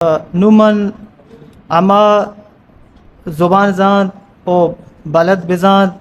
نوں من ہما زبان زانت و بلد بزانت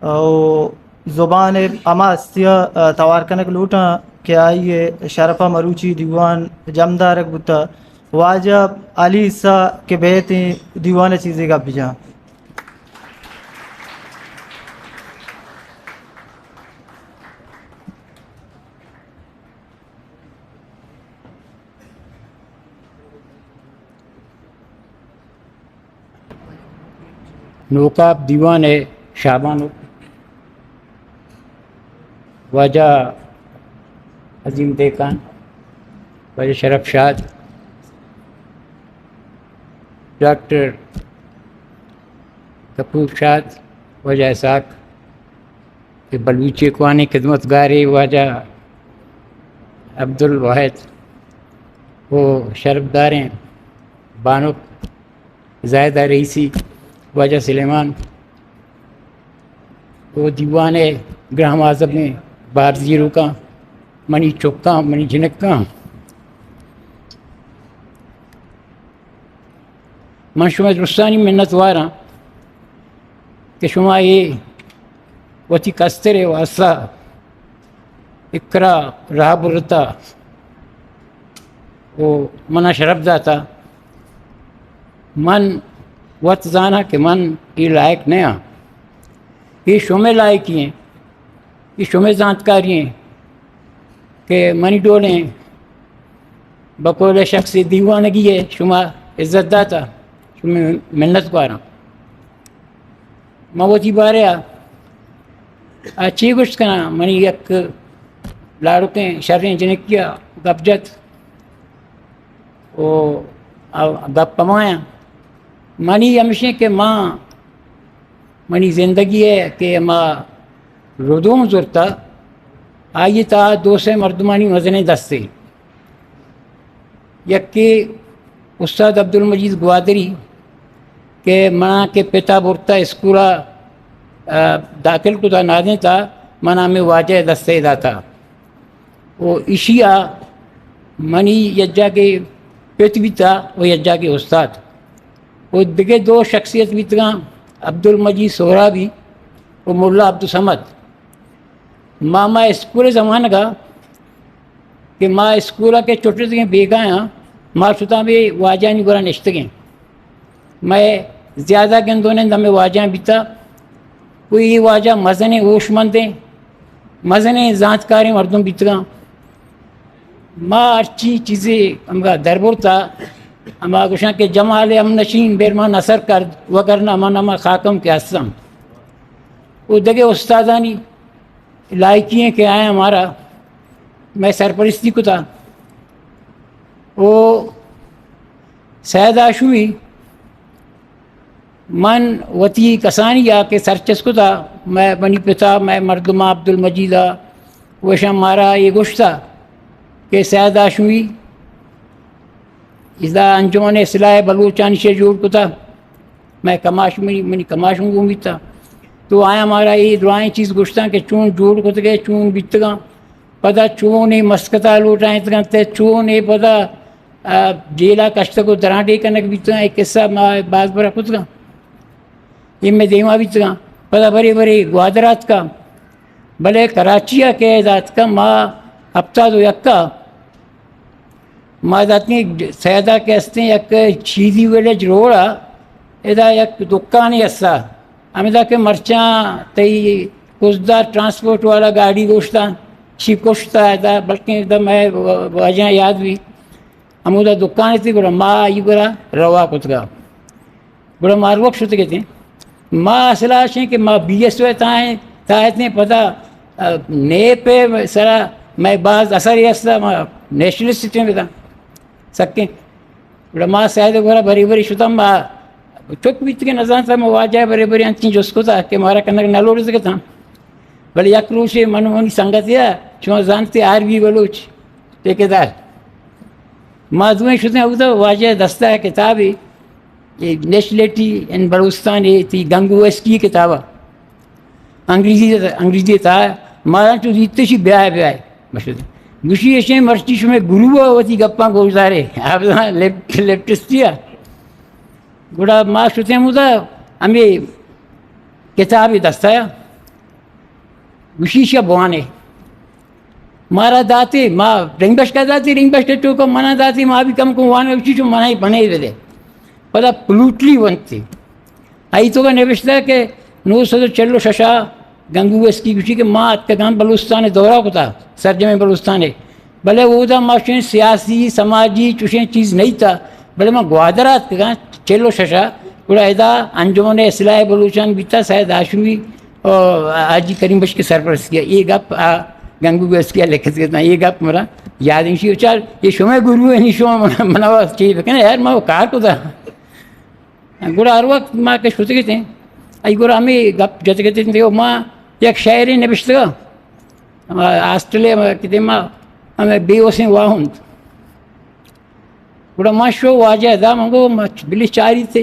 و زبان ءِ ہما ہستی ءَ توار کنگ لوٹاں کہ آئی ءِ شرپ ءَ مروچی دیوان جم دارگ بوتہ۔ واجہ علی عیسیٰ کہ بیت ایں دیوان ءِ چیزے گپ بجاں۔ نوکاپ دیوان ءِ شاہبانک، واجہ عظیم دہقان، واجہ شرف شاد، ڈاکٹر کپور شاد، واجہ اسحاق، کہ بلوچی کوانی خدمتگارے واجہ عبدالواحد و شرپداریں بانک زاہدہ رئیسی، واجہ سلیمان و دیوان ءِ گران آزبیں بہر زیروکاں، منی چکاں، منی جنکاں، من شمئے درستانی منت واراں کہ شما اے وتی کستر ءِ واسطہ اکرا راہ برتا و منا شرپ داتا۔ من وت زاناں کہ من اے لائق نیاں، اے شمئے لائقی ایں، اے شمئے زانتکاری ایں کہ منی ڈولیں بقول شخص دیوانگی ءَ شما عزت داتا، شمئے منت گواراں۔ من وتی بارے ءَ چی گوشت کناں؟ منی یک لاڑکیں شریں جنکی ءَ گپ جت و آ گپ ہمایاں۔ منی ہمشیں کہ ما منی زندگی ءَ کہ ہما ردوم زرتا، آئی ءِ تہا دو سے مردمانی مزنیں دستے۔ یکے استاد عبدالمجید گوادری کہ منا کہ پتا برتا اسکول ءَ، آ، داخل کتا نادینتا، منا ہمے واجہ ءِ دستے داتا۔ و ایشی ءَ منی یک جاگے پت بیتا و یک جاگے استاد۔ و دگہ دو شخصیت بیتگاں، عبدالمجید سہرابی و ملا عبدالصمد۔ ما، ما اسکول ءِ زمانگ ءَ کہ ما اسکول ءَ کہ چٹتگیں بیگاہاں، ما شتاں بے واجہانی گورا نشتگیں۔ مئے زیادہ گند و نند ہمے واجہاں بیتا۔ و اے واجہ مزنیں ہوشمندیں، مزنیں زانتکاریں مردم بیتگاں۔ ما ہرچی چیزے ہمگا در برتا، ہما گوشاں کہ جمال ہم نشین بر ما نثر کرد، وگرنہ من ہما خاکم کہ ہستم۔ و دگہ استادانی لائقی ایں کہ آیاں مارا مئے سرپرستی کتا۔ و سید ہاشمی من وتی کسانی ءَ کہ سرچست کتا، مئے، منی پتا، مئے مردماں عبدالمجید ءَ، و اشاں مارا اے گوشتا کہ سید ہاشمی ادا انجمن اصلاح بلوچانی شے جوڑ کتا، مئے کماش، منی، منی کماش ہم گون بیتا۔ تو آیاں مارا اے درائیں چیز گوشتاں کہ چون جوڑ کتگے، چون بیتگاں۔ پدا چون اے مسکتا لوٹائینتگنت، چون اے پدا آ، جیل ءَ کشتگ و درانڈے کنگ بیتگاں، اے قصہ ما باز برا کتگاں۔ اے مئے دیما بیتگاں۔ پدا برے برے گوادر آتکاں۔ بلے کراچی ءَ کہ ادا آتکاں، ما ہپتاد و یک ءَ ما داتیں سیدا کہ استیں یک چیدی ویلیج روڈ ءَ، ادا یک دکانے اسا، ہمدا کہ مرچاں تئی کزدار ٹرانسپورٹ والا گاڑی گوشتاں، شی کشتا ادا، بلکیں ادا مئے واجہاں یاد بی۔ ہمودا دکان اتی، گڑا ما آئی گورا روا کتگا۔ گڑا ما روک شتگ اتیں۔ ما اصل اشیں کہ ما بی ایس او تائیں، تائیں پدا، آ، نیپ سرا مئے باز اثر ہستا، ما نیشنلسٹ اتیں بدا۔ سکیں۔ گڑا ما سید گورا بری بری شتم، ما چک بیت کہ نزانتا، ما واجہ بری بری انچیں جست کتا کہ مارا کنگ نہ لوٹتگ اتاں۔ بلے یک روچے من و منی سنگتے ءَ، شما زانتے، آر بی بلوچ ٹھیکیدار، ما دوئیں شتیں اودا، واجہ دستا کتابے، اے نیشنلٹی ان بلوچستان، اے تی گنگو ایس کی کتابا، انگریزی، انگریزی تا، مارا چو دیتے شی بیائے، بیائے، مشہور۔ گوشی، ایشیں مرچی شمئے گرو ءَ وتی گپاں گوشدارے۔ آ بزاں لیپ-، لیپٹسٹی ءَ۔ گڑا ما شتیں ہمودا، ہمے کتابے دستا ءَ۔ گوشی، ایشی ءَ بوانے۔ مارا داتے، ما رنگ بشکا داتے، رنگ بشکا چوکا منا داتے، ما بھی کم کم وانے، گوشی، شو منا ہی بنے بدے۔ پدا پلوٹلی ونتے۔ آئی توکا نبشتہ کہ نو سد و چل و شش ءَ گنگو گسکی گوشی کہ ما اتکگاں بلوچستان ءِ دورہ کتا، سرجمیں بلوچستان ءِ، بلے اودا ما چوشیں سیاسی، سماجی چوشیں چیز نہ بیتا، بلے ما گوادر ءَ اتکگاں چل و شش ءَ، گڑا ادا انجمن اصلاح بلوچان بیتا، سید ہاشمی و حاجی کریم بخش ءِ سرپرستی ءَ۔ اے گپ آ گنگو گسکی ءَ لکھت کتاں، اے گپ منا یاد انشی۔ چار، اے شمئے گرو ءَ، نی شما منا، منا واسطہ چی بکنے یار، ما کار کتا۔ گڑا ہر وقت ما کہ شتگ اتیں، ای گڑا ہمے گپ جتگ اتیں، دیو ما یک شعرے نبشتگا، ہما ہاسٹل ءَ ہما کہ دیما ہمے بے وسیں واہند۔ گڑا ما شو واجہ ادا من گو ما بلی چاری تے۔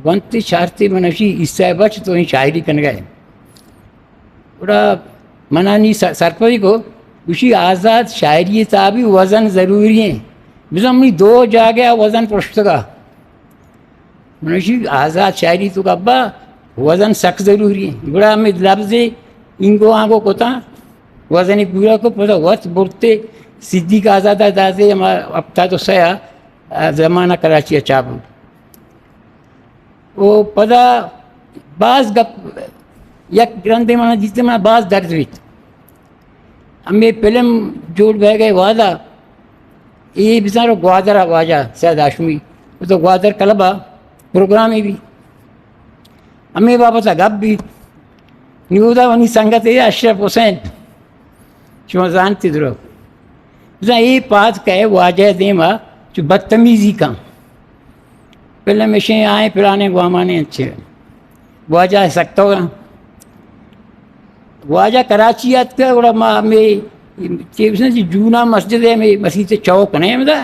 ونتے چارتے من اشی، عیسی بچ تو این شاعری کنگا ہے۔ گڑا منا نی سر-، سرپدی کو، گوشی، آزاد شاعری ءِ تہا بھی وزن ضروری ہیں۔ بزاں منی دو جاگہ وزن پرشتگا۔ من گوشی، آزاد شاعری توکا ابا وزن سک ضروری ہیں۔ گڑا ہمے لبز اینگو آنگو کتاں، وزن پورا کو، پدا وت برتے صدیق آزاد ءَ داتے، ہما ہفتاد و سہ ءَ زمانہ کراچی ءَ چاپ بوت۔ و پدا باز گپ، یک رندے منا دیتے منا باز درد بیت۔ ہمے فلم جوڑ بئیگ ءِ وہدا اے بزاں رو گوادر ءَ واجہ سید ہاشمی، تو گوادر کلب ءَ پروگرامے بی، ہمے بابت ءَ گپ بی۔ نی اودا منی سنگتے اشرف حسین، شما زانتے درو۔ بزاں اے پاد کئے واجہ ءِ دیما چو بدتمیزی کن۔ پہلے مشیں آئیں پرانے گوامانے انچے۔ واجہ سکتو گا۔ واجہ کراچی آتکا، گڑا ما ہمے چے بسن جی جونا مسجد ہے، ہمے مسیت چوک نہیں ہمدا۔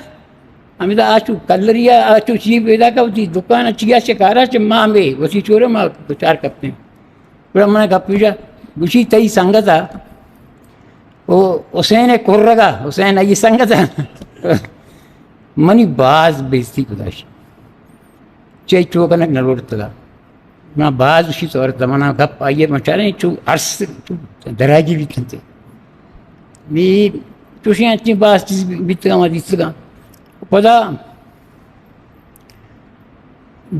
ہمدا آ چو کلری آ، آ چو چی پیدا کا وتی دکان چیا شکارا چ ما ہمے وتی چورے ما دچار کپتے۔ گڑا من گپ جا گوشی تئی سنگت آ، او حسین کرگا، حسین ای سنگت آ۔ منی باز بیزتی کتاش۔ چے چو کنک نہ لوٹتگا۔ من باز اشی تو ارت منا گپ آئیے من چاریں چو ارس چو دراجی بیتنتے۔ نی چوشیں انچیں باز چیز بیتگا ما دیتگا۔ پدا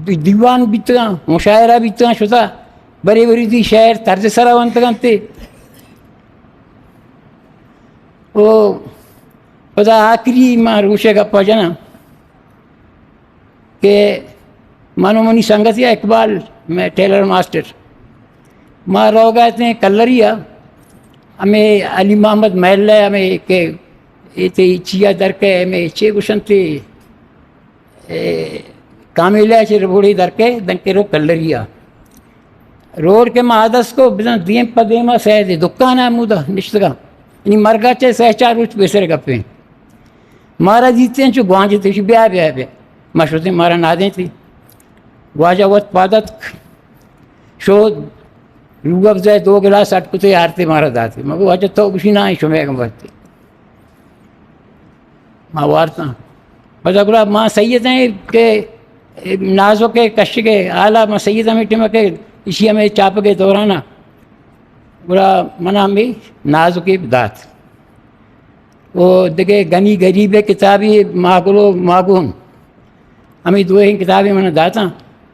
دی-، دیوان بیتگاں، مشاعرہ بیتگاں شتا، برے برے دی شعر طرز سرا ونتگاں تے۔ او پدا آخری ما روشے گپا جناں کہ من و منی سنگتی اقبال، میں ٹیلر ماسٹر، ما روگا اتیں کلری ءَ، ہمیں علی محمد محلہ ہمیں کہ اے تے چیا درکے، ہمیں چے گوشنتے، اے، کامیلیا چہ روڑے در کے دنکے رو کلریا۔ روڑ کے ما آدس کو بزن دیم پہ دیما سید دکان ہے مودا نشتگا۔ یعنی مرگا چہ سہ چار روچ پیسر گپیں۔ مارا دیتے ہیں چو گوانجے تے بیا، بیا، بیا۔ ما شوتے مارا نادیں تے۔ واجہ وت پادت شو روگ افزائے دو گلاس اٹکتے آرتے مارا داتے۔ مگو واجہ تو گوشی نہ شمے گم ورتے۔ ما وارتاں۔ پدا گڑا ما سید ہیں کہ نازک کشگ حالا ما سید ہمیں ٹیم کہ اسی ہمیں چاپگ دورانا گڑا منا ہمیں نازک دات۔ او دگہ گنی گریب کتابی ماگلو ماگون ہمیں دوہیں کتابیں منا داتاں۔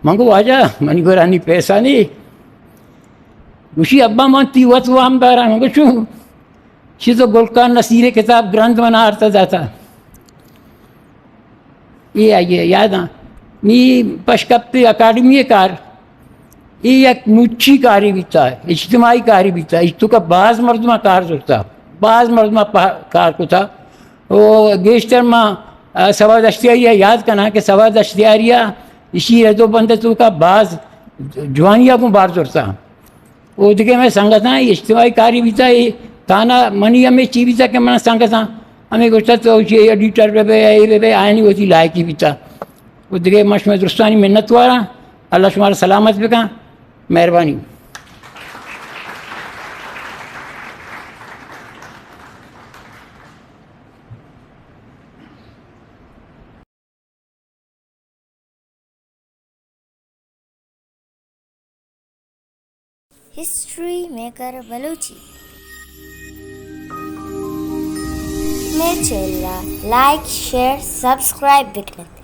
من گو واجہ منی گورانی پیسہ نہیں۔ گوشی ابا من تی وت وام دارا۔ من گو چون؟ چیز و گلکار نصیر کتاب گرند من آرتا داتا۔ اے آئیے یاداں۔ نی پشکپتے اکادمی کار، اے یک مچی کاری بیتا، اجتماعی کاری بیتا۔ اجتو کا باز مردمہ کار زرتا، باز مردمہ پا-، کار کتا۔ او گیشتر ما، آ، سوا دشتیاری یاد کنا کہ سوا دشتیاری اشی ردو بند تو کا باز جوانی گوں بار زرتا۔ او دگہ مئے سنگتاں اجتماعی کاری بیتا، اے تانا منی ہمے چی بیتا کہ من سنگتاں ہمے گوشتا تو چی ایڈیٹر بہ بے، اے بہ بے، آیانی وتی لائقی بیتا۔ او دگہ من شمئے درستانی منت واراں، اللہ شمارا سلامت بکن۔ مہربانی۔ History maker Balochi. مئے چینل ءَ لائک، شیئر، سبسکرائب بکن ات۔